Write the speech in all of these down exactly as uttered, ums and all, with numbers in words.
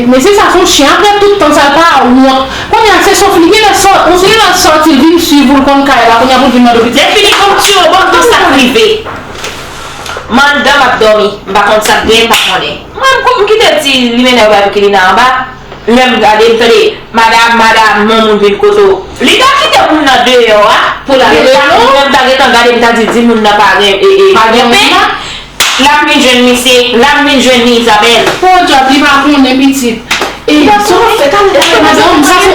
Mesye sa se yon chen, apre tout tan sa l pa wont. Kounye a se sof li genlè sòti, ou se genlè sòti l vin swiv ou, l konn kay la, kounye a pou l vin mande w pitit. Depi li konn tiye w, bon, tout sa k rive. Mandan m ap dòmi, m pa konn sa k gen, m pa konnen. Mwen, m kou-, m kite ti limena yo ba Kilina anba. Lè m gade, m tande, "Madam, madam," yon moun vin kote w. Li ta kite moun nan deyò a, pou l ale. Lè m ta gentan gade, m ta di, di moun nan pa gen, e, e, pa gen pen. L ap vin jwenn misye, l ap vin jwenn ni Izabèl. Podyab, li pa konnen pitit. E, sa w ap fè, talè, talè, madanm, sa fò.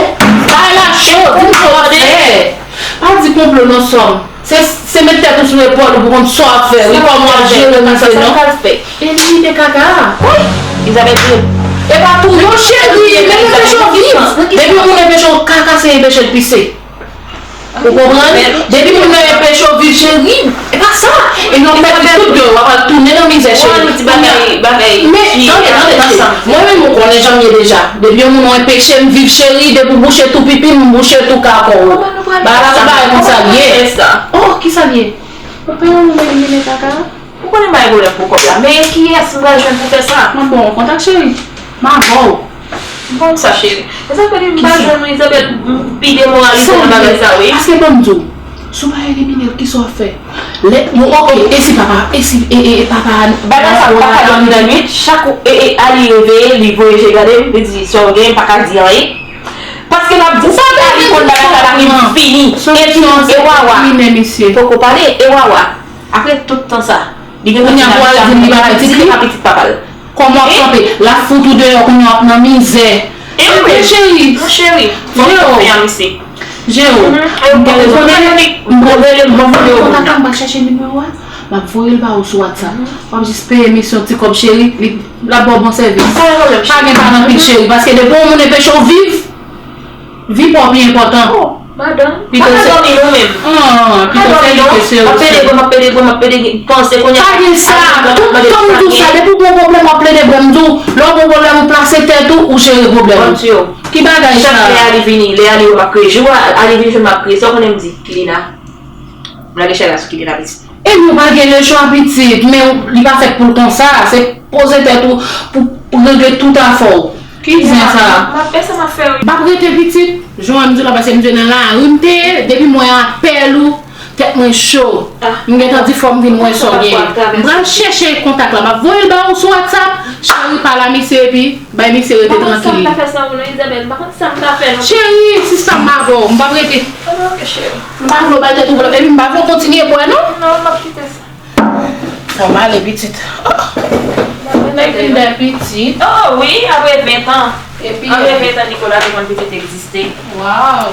Bay la cho, di m sa w ap fè. Pa di konplo non sòm. Se, se met tèt ou sou epòl ou pou konn sa w ap fè, wi, kòman w ap jere misye non. E li kite kaka a. Wi, Izabèl di. E pa tou non cheri, men enpeche w viv. Depi yon moun enpeche w kaka, se enpeche l pise. Ou konprann? Depi moun nan enpeche w viv cheri, e pa sa. E nou ap pèdi tout de w ap al tounen nan mizè cheri. Men, tande, tande, tande. Mwen menm ou konnen jan m ye deja. Depi yon moun ou enpeche m viv cheri, depi w bouche tou pipi m, m bouche tou kakò w. Bagay la se bagay konsa l ye. Oh, kisa l ye? Ou pa yon moun elimine kaka? Ou konnen m pa gen pwoblèm pou kòb la. Men kiyès m pral jwenn pou fè sa? M ap ba w yon kontak cheri. M avè w. M konn sa cheri. E sa k fè depi m pa jwenn ou Izabèl, m pi demoralize nan bagay sa wi. Paske ban m di w, si w pa elimine l, kisa w ap fè? Lè, bon, ok, e si papa, e si, e, e, e papa a. Bagay sa pa ka dòmi nan nwit, chak e, e, a li reveye, li voye je gade m, li di, "Sa w gen, m pa ka di anyen." Paske m ap di sa, li konn bagay sa la, li fini. Epi, e Wawa. Poko pale, e Wawa. Apre tout tan sa, li gen kounye a pou al di m li pa pitit li, pa pitit papa l. Kòman w ap kanpe? L ap fout ou deyò kounye a w ap nan mizè. Anben cheri. Mon cheri, fò w fè a misye. Jero, m gen rezon. M pral rele, m pral rele, m pral rele. Kontak la, m pral chèche nimewo a. M ap voye l ba ou sou WhatsApp. W ap jis peye misyon ti kòb cheri, li, l ap ba w bon sèvis. Pa gen pa nan pil cheri, paske depi yon moun enpeche w viv, vi pa w pi enpòtan. Oh, madanm, pito se, ah, pito se li ke se yo. M ap pede gwo, m ap pede gwo, m ap pede panse kounye a. Pa gen sa, tout tan m di w sa, depi w gen yon pwoblèm w ap plede bwè m di w, lè w gen yon pwoblèm ou plase tèt ou, ou jere pwoblèm ou. Ki bagay sa? Chak lè Ali vini, lè Ali wè m ap kriye, jou a Ali vin jwenn m ap kriye, sa w konnen m di? Kilina. M lage chay la sou Kilina pitit. E nou pa gen lechwa pitit, men li pa fèt pou l konsa, se poze tèt ou pou, pou regle tout afè w. Ki zen sa? M ap fè sa m ap fè wi. M p ap rete pitit, jan w wè m di w la, paske m te nan lari m te ye, depi m wè apèl ou, tèt mwen cho. M gentan di fò m vin wè sa w genyen. M pral chèche kontak la, m ap voye l ba ou sou WhatsApp, cheri pale a misye epi bay misye rete trankil. M pa konn sa m ta fè san ou non Izabèl, m pa konn sa m ta fè non. Cheri, sista m avè w, m p ap rete. Anben ok cheri. M pa vle w bay tèt ou pwoblèm, epi m pa vle w kontinye bwè non. Non, m ap kite sa. Fò m ale pitit. Oh. Mwen vin bèl pitit. Oh wi, apre ven tan. Epi, apre ven tan Nicolas te konn pitit egziste. Waw.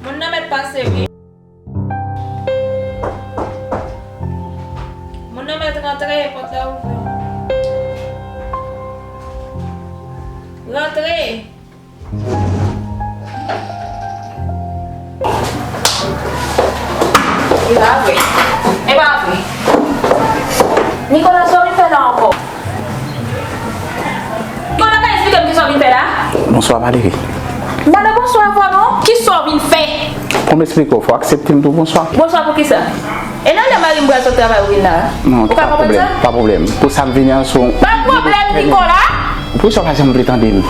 Moun nan mèt pase wi. Moun nan mèt rantre, pòt la ouvè. Rantre. E pa vre. E pa vre. Nicolas, sa w vin fè la ankò? Nicolas, ka eksplike m kisa w vin fè la? Bonswa, Valerie. M pa nan bonswa avè w non. Kisa w vin fè? Pou m eksplike w, fò w aksepte m di w bonswa. Bonswa pou kisa? E nan lè mari m pral sot travay ou vin la? Non, pa pwoblèm, pa pwoblèm. Pou sa m vini an sou. Pa pwoblèm, Nicolas. Poukisa w pa janm vle tande m?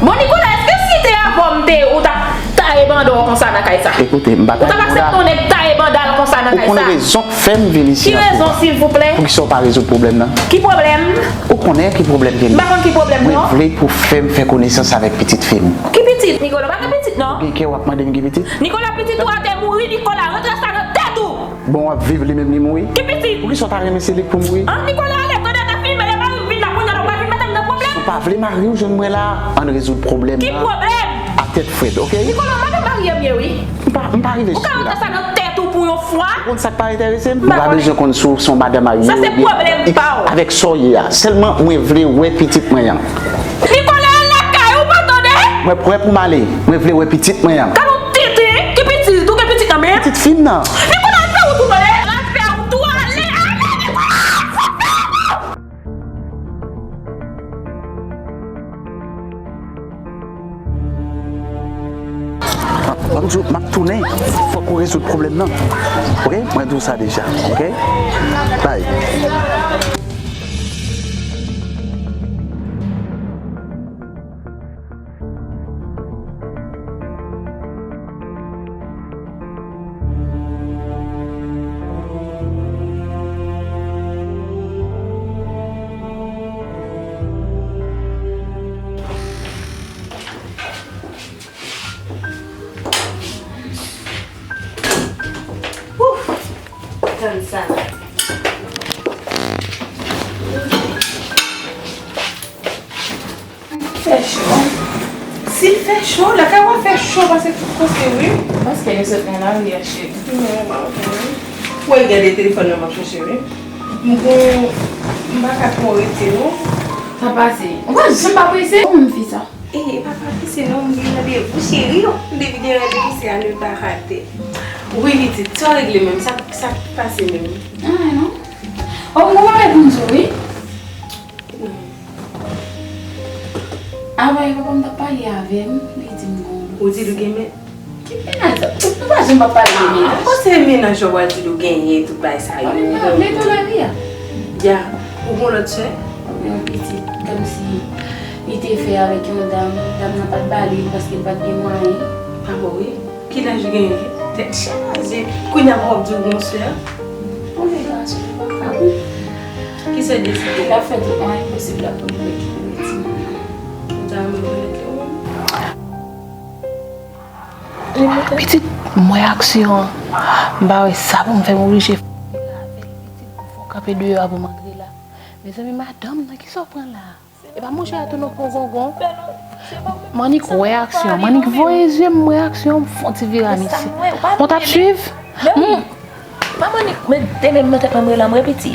Bon, Nicolas, èske si te avè w m te, ou t ap taye banda w konsa nan kay sa? Ekoute, m pa taye banda. Ou t ap aksepte yon nèg taye banda l konsa nan kay sa? Ou konn rezon k fè m vin isi an sou. Ki rezon, silvouplè? Poukisa w pa rezoud pwoblèm nan? Ki pwoblèm? Ou konnen ki pwoblèm ke m gen. M pa konn ki pwoblèm non. Mwen vle pou w fè m fè konesans avèk pitit fi m. Ki pitit, Nicolas? Pa gen pitit non. Ou gen kè w ap mande m ki pitit? Nicolas, pitit ou a te mouri, Nicolas, rantre sa nan tèt ou! Bon, w ap viv, li menm li mouri? Ki pitit? Poukisa w ta renmen se li k pou mouri? An, Nicolas, ale, tande, ta fini, men lè mari m vin la kounye a la, ou pral vin mete m nan pwoblèm? Si w pa vle mari w jwenn mwen la, ann rezoud pwoblèm nan. Ki pwoblèm? A tèt frèt, oke? Nicolas, ou pa nan marye m ye, wi. M pa, m pa rive jis la. Ou ka rantre sa nan tèt ou pou Yon fwa. Ou konn sa k pa enterese m? Mwen pa bezwen konn si w se yon madan marye oubyen avèk sa w ye a. Sèlman mwen vle wè pitit mwen an. Nicolas, al lakay ou, pa tande? Mwen prè pou m ale. Mwen vle wè pitit mwen an. Gade yon tenten, ki pitit? Ou gen pitit nan men? Pitit fi m nan. Nicolas, al fè wout ou, tande? Al fè wout ou, ale, ale, Nicolas! Ban m di w, m ap tounen. Fòk ou rezoud pwoblèm nan. Oke? Mwen di w sa deja. Oke? Bye. Ouf! Tann sa. Fè cho. Si l fè cho, lakay w ap fè cho pase tout kote, wi. Paske yo sot nan lari a, cheri. Non, pa vre. Wè, gade telefòn nan m ap chèche, wi. M gon, m pa ka twò rete, non. Sa pase? Ou pa janm pa prese? Ou menm fi sa? E, e pa, pa prese, non, m gen randevou, cheri, o. Depi gen randevou, se a ne pa rate. Wi, pitit, sa w regle menm? Sa, sa k pase menm? Anyen, non. O, m gon bagay pou m di w, wi. Avè papa m t ap pale avè m, li di m gon... Ou di l ou gen men? Ki mennaj sa? Nou pa janm p ap pale de mennaj. Bon, se mennaj ou pral di l ou genyen, tout bagay sa yo. Mennaj, mennaj ou lavi a. Ya, ou gon lòt sè? Yon pitit, kòmsi li te fè avèk yon dam, dam nan pa t ba li l paske l pa t gen mwayen. Pa bon, wi. Ki laj ou genyen? Tèt chaje. Kounye a w ap di w gon sè? Ou vle gason, ou pa ka, wi. Ki sè deside? L ap fè tout mwayen posib la pou l rekipere timoun nan. Ou ta renmen rekonèt li, wi. Pitit, m wè aksyon an. M pa wè sa pou m fè, m oblije fè l avèk pitit pou fè w kanpe deyò a pou m antre la. Mezanmi, madanm nan, kisa w pran la? E pa monchè a tounen yon pon gongon. M annik wè aksyon, m annik voye zye m wè aksyon, m fè yon ti vire a misye. Bon, t ap swiv. Men wi. Pa m annik met de men m nan tèt mwen, m rele m repiti.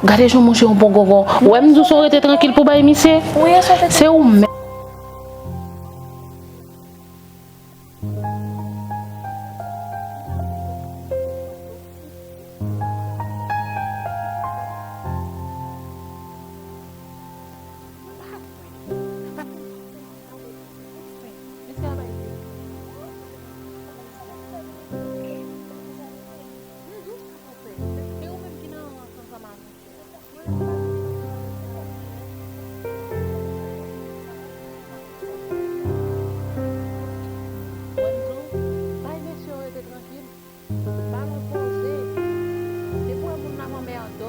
Gade jan monchè yon pon gongon. Ou wè m di w se yon rete trankil pou bay misye. Se ou menm. Bay mesye yo rete trankil. Balon poze. Depi w wè moun la manmè an do.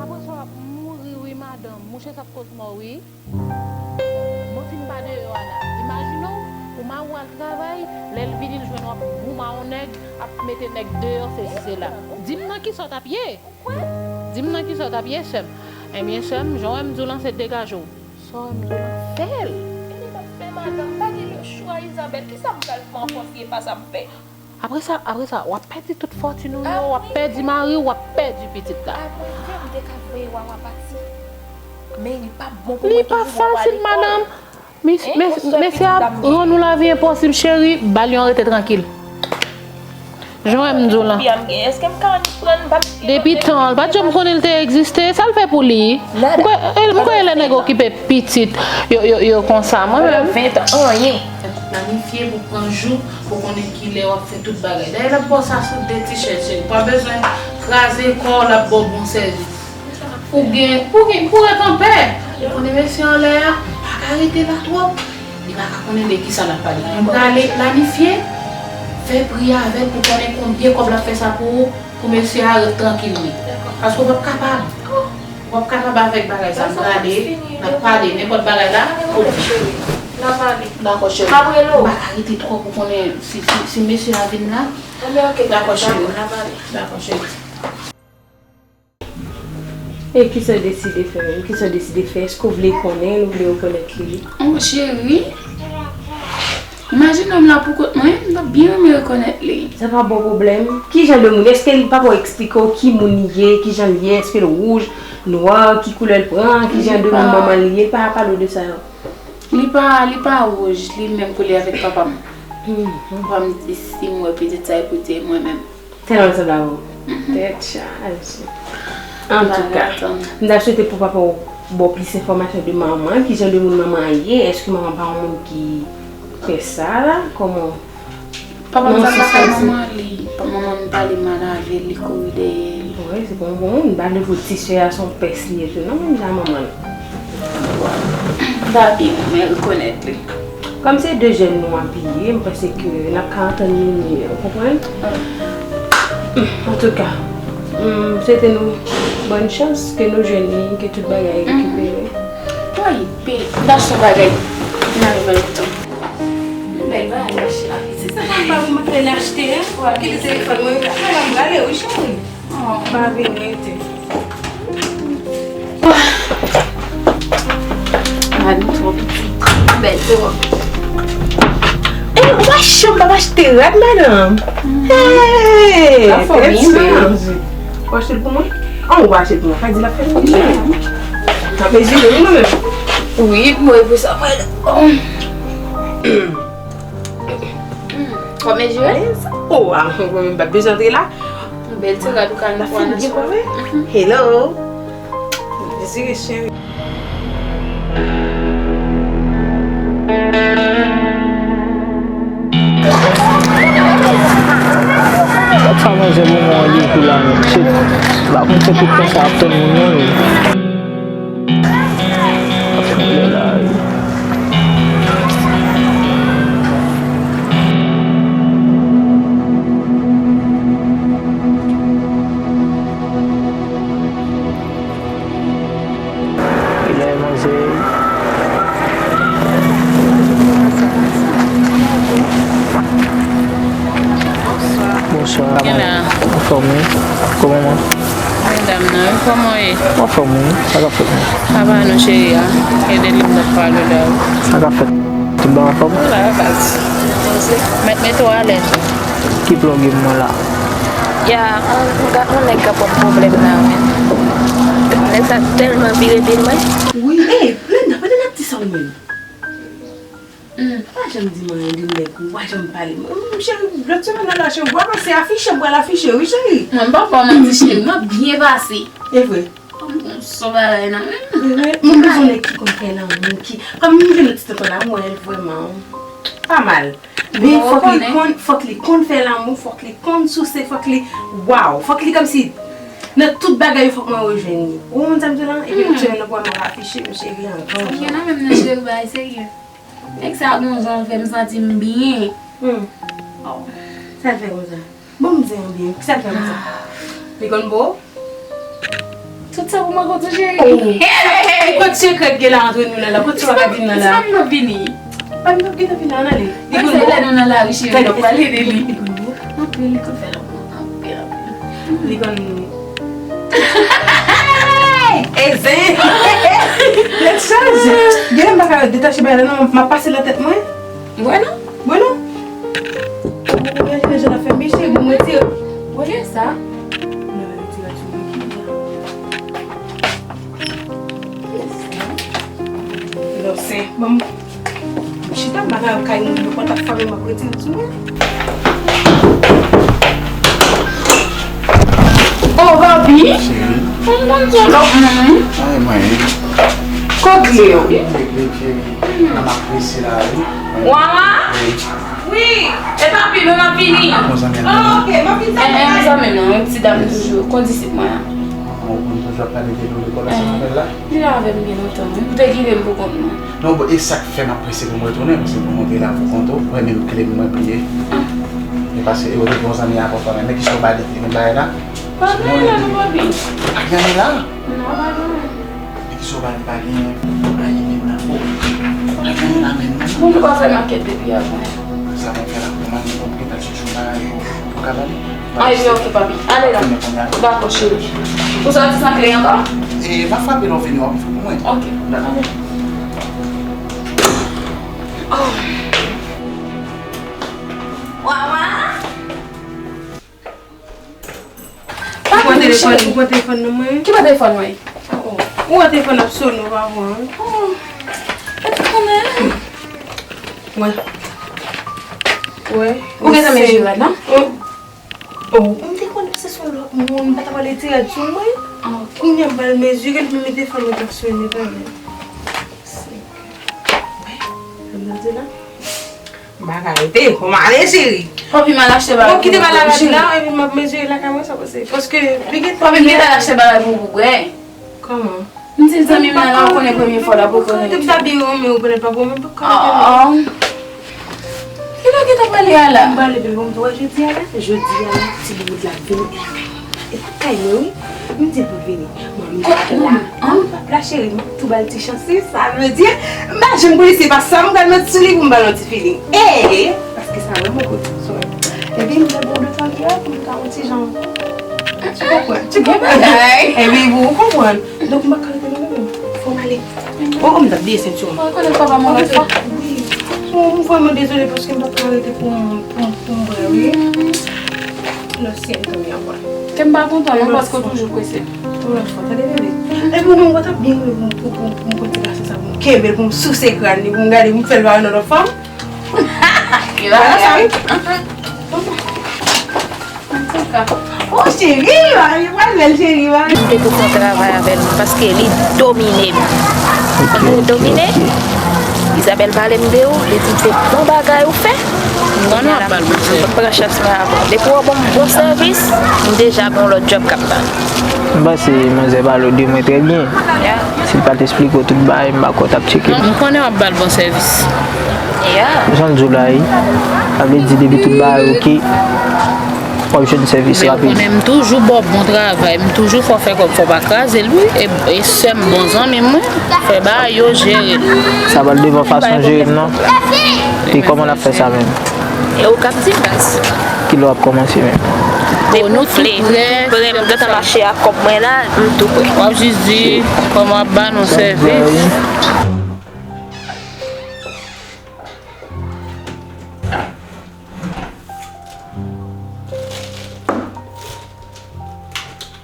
Apre sa w ap mouri wi madanm. Mouche sa ap koz mò wi. Mwen fin pa deyò a la. Imajine w, pou mari w al travay, lè l vini l jwenn w ap goumen a yon nèg, ap mete nèg deyò, sesi sela. Di m nan kisa w t ap ye? Di m nan kisa w t ap ye, sè m? Ebyen, sè m, jan w wè m di w lan, se degaje w. Sa w wè m di w lan, fè l. E li m ap fè, madanm, pa gen lechwa, Isabelle. Kisa m pral fè ankò si e pa sa m fè? Apre sa, apre sa, w ap pèdi tout fòtin ou yo, w ap pèdi mari w, w ap pèdi pitit la. Apre, m te ka voye Wawa pati. Men li p ap bon pou mwen toujou voye Wawa lekòl. Li pa fasil, madanm. Mesye ap rann ou lavi enposib, cheri, ba l yon rete trankil. Jan w wè m di w lan. Depi tan, l pa t janm konnen l te egziste, sa l fè pou li? M kwè, m kwè lè nèg okipe pitit, yo, yo, yo konsa, mwen menm. Planifye pou pran jou, pou konnen kilè w ap fè tout bagay. Dayè, l ap ba w sa sou de tichèt, cheri. Pa bezwen kraze kò w, l ap ba w bon sèvis. Ou gen, ou gen, pou ret anpè. Ou konnen mesye anlè a, pa ka rete la twòp. Li pa ka konnen de kisa l ap pale. M prale planifye, fè pri avè l pou konnen konbyen kòb l ap fè sa pou ou, pou mesye a ret trankil li. Paske w p ap kapab. Ou p ap kapab avèk bagay sa. M prale, n ap pale nenpòt bagay la. Dakò, cheri. M pa ka rete twòp, ou konnen si, si, si mesye a vin la. Dakò, cheri. Dakò, cheri. E kisa w deside fè menm? Kisa w deside fè? Èske w vle konnen l? Ou vle rekonèt li? Mon cheri, Imajine nonm la pou kont mwen, m t ap byen renmen rekonèt li. Sa pa bon pwoblèm. Ki jan de moun? Èske li papa w eksplike w ki moun li ye, ki jan li ye? Èske l wouj, nwa, ki koulè l pran, ki jan de moun manman li ye? Li pa pale w de sa yo. Li pa, li pa wouj, li menm koulè avèk papa m. Papa m di si m wè pitit sa, e pou te mwen menm. Tèlman l sanble avè w. Tèt chaje. Antouka, m ta swete pou papa w ba w plis enfòmasyon de manman, ki jan de moun manman an ye, èske manman pa yon moun ki fè sa la, kòman? Papa m pa pale manman li, pa manman m pale mal avè l, li kouri dèyè l. Wi, se pa yon bon moun, m pa vle pou ti sè a se yon pès li ye tou, non, menm jan manman l. M pa byen renmen rekonèt li. Kòm se de jèn nou ap ye, m panse ke n ap ka antann nou mye, ou konprann? Antouka, m swete nou bòn chans, ke nou jwenn li, ke tout bagay rekipere. Wi, pi, m ta achte yon bagay. M ta rive tou. Bèl bagay, cheri. Se sa m pa pou mwen fè l achte, hein? Kite telefòn mwen, m prale, wi, cheri. Oh, m pa vin rete. Rad nou twò piti. Bèl twòp. E, ou pa chanm pa achte rad, madanm. Hey, tèt chaje. Ou achte l pou mwen? An, ou pa achte l pou mwen. Fadi l ap fè l pou mwen. N ap mezire, wi, nou menm. Wi, mwen, pou sa, mwen. Kòman jwe? Oh, ah, mwen menm pa bezwen antre la. Bèl ti rad ou ka nan pwen nan chwa. Hello. Dezire, cheri. Gad sa manzè bon mwen li pou la, men shit. La konn se tout konsa ap tann moun nan, men. Ap fè anlè la, wi. Kilè manzè? Bonswa. Bonswa. Anfòm, wi. Kòman w ye? Medam nan, wi, kòman w ye? Anfòm, wi. Sa k ap fèt, mwen? Sa va non, cheri a. Ede li m nan pale la, wi. Sa k ap fèt? Tout bon anfòm? Wi, la, baz. Mèt mete w alèz, wi. Ki plan w gen pou mwen la? Ya, yon, yon nèg k ap ban m pwoblèm la, wi. Nèg sa tèlman vire pil mwen. Wi, e, Linda, pandan n ap di sa ou menm. Hmm. Pa janm di m anyen de nèg ou, pa janm pale. Hmm, cheri, lòt semèn nan la, cheri, w ap pase afiche, m pral afiche, wi, cheri. Mwen, m pa ba w manti, cheri, m ap byen pase. E vre? Kòm m gon son bagay nan men m. E vre? Mwen bezwen nèg ki konn fè lanmou, ki, kòm m vin nan ti tonton la, m wè l vrèman pa mal. Men fòk li konn, fòk li konn fè lanmou, fòk li konn souse, fòk li, waw, fòk li kòmsi nan tout bagay yo, fòk mwen rejwenn li. Ou konn sa m di w lan? Epi lòt semèn nan, pral m ap afiche m, cheri, an gran jan. Gen nan menm nan, cheri, bagay serye. Nèg sa gon jan l fè m santi m byen. Hmm. Oh. Sa l fè konsa? Bon, m di an byen. Kisa l fè konsa? Li konn bo? Tout sa pou mwen konn tou, cheri. Oh. E kot sekrè k gen la antre nou la la? Kot sa w ka di m nan la? Sa m nan vini? Pa m nan vini, vini, ann ale. Li konn bo? Lè nou nan lari, cheri, n ap pale de li. Li konn bo? Anpil, li konn fè lanmou. Anpil, anpil. Li konn E zen! Tèt chaje! Gen lè m pa ka detache bagay la non, m ap pase nan tèt mwen. Bwè non? Bwè non? Ou imajine jan l ap fè m, mesye, pou m retire. Bwè sa. Non, retire ati mwen ki la. Lòsen, ban m. Chita m pa ka kay moun yo pòt ap fèmen m ap retire sou mwen. Oh, Barbie! Cheri. Mwen konn se lòt moun. Ay, mwen. Kote yo? Mwen, cheri. Mwen ap prese la, wi. Mwen. Wawa? Wi. Wi. E papi, nou nan vini. Ak yon zanmi an. Oh, ok, mwen vin sa. Eh, eh, zanmi nou, yon ti dam toujou. Kondisit mwen an. Mwen konn toujou ap pale de nou lekòl ansanm avè l la. Li la avè m byen lontan, wi. Ou te kite m pou kont mwen. Non, bon, e sa k fè m ap prese pou m retounen, paske pou m antre la pou kont ou, ou wè menm kle m mwen bliye. E paske e ou te gon zanmi avan fò, men kisa w ba li, li menm bagay la? Pa gen anyen la non, papi. Pa gen anyen la? Non, pa gen anyen. E kisa w ba li, pa gen anyen menm la? Oh, pa gen anyen la menm non. Bon, nou pa fè makèt depi avan. Sa mwen fè la, kòman li konprann bagay yo? Ou ka ba li? Ay, byen, ok, papi. Ale la. Dakò, cheri. Ou sòti san kle ankò? E, m a frape lè w vini, w ap ouvri pou mwen. Ok. Dakò. Ale. Oh. Wawa! Ou pran telefòn, ou pran telefòn nan mwen? Ki pran telefòn mwen? Oh, oh. Ou pran telefòn ap sonnen, ou pa pran. Oh, e kanmenm. Wè. Wè. Ou gentan mezire la, non? Oh. Oh, m te konnen se sou lòt moun, m pa ta pale dirèk sou mwen. Ah, ok. Kounye a m pral mezire l, m mete fè mwen ta sonnen kanmenm. Wè, sa m di la. M pa ka rete, fò m ale, cheri. Papi, m al achte bagay. Bon, kite bagay la, epi m ap mezire lakay mwen, sa pase. Paske, li gen tan. Papi, m gentan al achte bagay pou ou bwè. Kòman? M di zanmi m nan la, ou konnen premye fwa l ap rekonèt. Depi sa byen renmen ou konnen pa bon, men pa ka. Oh. Kilè w gentan pale a la? M pale byen, bon, m di w jodi a la, jodi a la, ti boubout la vini. E pa kay mwen, wi. M di l pou l vini. Mwen, m la, an, m pap la, cheri, m ap tou ba l ti chans, wi. Sa vle di, m pa janm konnen se pa sa m pral met sou li pou m ba l yon ti feeling. E, paske sa vrèman kout sou mwen. Epi m fè bon de twa ki a pou m ka yon ti jan. Tu comprends? Tu comprends? Epi ou konprann. Donk, m pa ka rete nan menm. Fò m ale. Oh, oh, m t ap bliye senti m. Mwen konnen papa mwen lòt fwa. Wi. Oh, m vrèman dezole paske m pa ka rete pou m, pou m, pou m bwè, wi. Lo siento, mi amor. Ke m pa kontan, non, paske w toujou prese. Yon lòt fwa, tande, bebe. Epi ou menm, w t ap byen renmen pou, pou, pou, pou m pran ti gason sa, pou m kenbe l, pou m souse kràn li, pou m gade, pou m fè l pare nan lòt fanm. Li pa sa, wi. Antouka. Oh, cheri, mari pral bèl, cheri, mari. M te pou fè yon travay avè l, paske li domine m. Li domine. Isabelle pale m de ou, li di se bon bagay ou fè. Kounye a la, m pran chans mwen avè w. Depi w ban m bon sèvis, m deja gen yon lòt djòb k ap ba m. M panse manzè pale w de mwen trè byen. Si l pa t esplike w tout bagay, m pa kwè w t ap tcheke m. M konnen w ap ba l bon sèvis. Jan l di w la, wi. Sa vle di depi tout bagay oke, w ap jwenn sèvis rapid. Men ou konnen m toujou ba w bon travay, m toujou fè w fè kòb, fò w pa kraze l, wi. E, e sè m, bon zanmi m, wi. Fè bagay yo, jere l. Sa pral devan fason jere m nan. E kòman n ap fè sa menm? E ou k ap di, baz. Kilè w ap kòmanse menm? Depi nou vle, m tou prè, m gentan mache ak kòb mwen la, m tou prè. W ap jis di kòman w ap ba nou sèvis.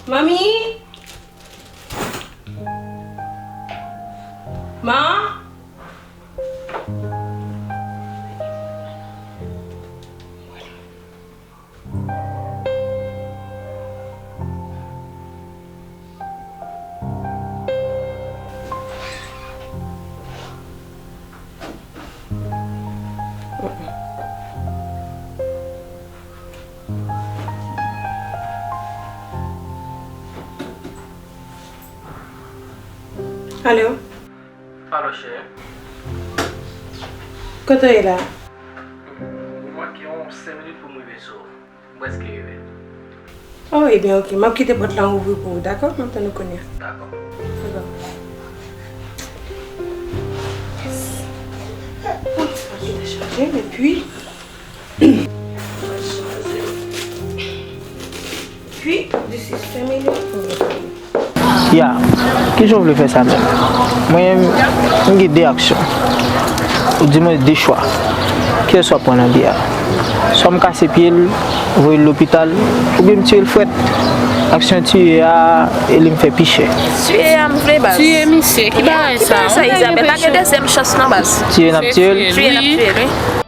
Manmi? Man? Alo? Alo, cheri. Kote w ye la? M manke yon senk minit pou m rive sou ou. M prèske rive. Oh, ebyen, oke. M ap kite pòt la ouvri pou ou, dakò? M ap tann ou kounye a. Dakò. Dakò. Yes. Oh, sa ki te chaje, epi Puis, this is family. Ya, kijan w vle fè sa menm? Mwen, m gen de aksyon. Ou di mwen de chwa. Kiyès w ap pran nan de a? Swa m kase pye l, voye l lopital, oubyen m tiye l frèt. Aksyon tiye a, e li m fè pi chè. Tiye a m vle, baz. Tiye misye, ki bagay sa? Ki bagay sa, Isabelle? Pa gen dezyèm chans non, baz. Tiye n ap tiye l? Tiye n ap tiye l, wi.